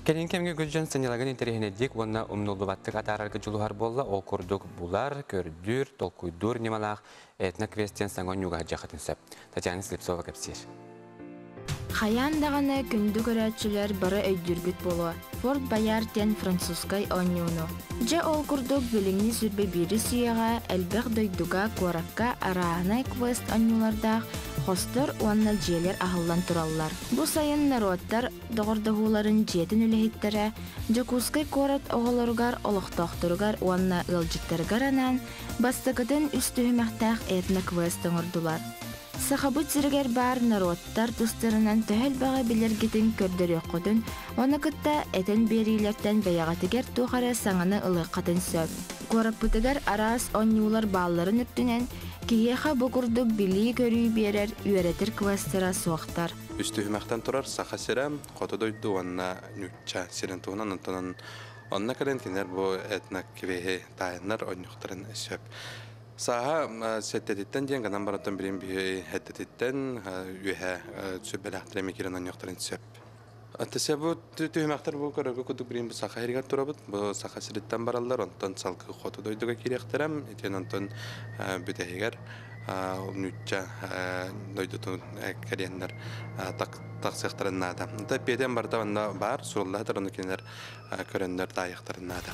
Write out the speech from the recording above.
Кэлин кэмҥэ үгүс дьон сынньалаҥын интэриэһинэйдик уонна умнуллубаттык атаарарга дьулуһар буолла. Ол курдук булар, көрдүүр, толкуйдуур ньымалаах этно-квест диэн саҥа оонньууга сылдьыаххытын сөп. Татьяна Слепцова кэпсиир. Хайаан даҕаны күндү көрөөччүлэр бары өйдүүргүт буолуо, Форт Боярд диэн французскай оонньууну. Дьэ ол курдук билиҥҥи сүүрбэ биирис үйэҕэ элбэх дойдуга, куоракка арааһынай квест оонньуулардаах хостор уонна дьиэлэр аһыллан тураллар. Бу сайын норуоттар доҕордоһууларын дьиэтин үлэһиттэрэ Дьокуускай куорат оҕолоругар, олохтоохторугар уонна ыалдьыттарыгар анаан бастакытын үс түһүмэхтээх этно-квест оҥордулар. Сахабыт сиригэр баар норуоттар тустарынан төһө элбэҕи билэргитин көрдөрүөххүтүн, ону кытта этэн биэриилэртэн бэйэҕитигэр туох эрэ саҥаны ылыаххытын сөп. Куораппытыгар араас оонньуулар баалларын үрдүнэн, киһиэхэ бу курдук билии-көрүү биэрэр, үөрэтэр квестера суохтар. Үс түһүмэхтэн турар Саха сирэ, Хоту дойду уонна Ньучча сирин туһунан онтон онно кэлэн кинилэр бу этно-квеһи таайаннар оонньуохтарын сөп. Сааһа сэттэтиттэн диэн гынан барантан билин биһи сэттэтиттэн үөһэ сүбэлээхтэр эмиэ киирэн оонньуохтарын сөп. Аттесе бу түһүмэхтэр бу көрөргө курдук билин бу Саха сиригэр турабыт. Бу Саха сириттэн бараллар, онтон салгыы хоту дойдуга киириэхтэрэ. Итиэн онтон бүтэһигэр нуучча дойдутун кэриэннэр тахсыахтарын наада. Онто эппиэтин барыта онно баар, сурулла сытар, ону кинилэр көрөннөр таайыахтарын наада.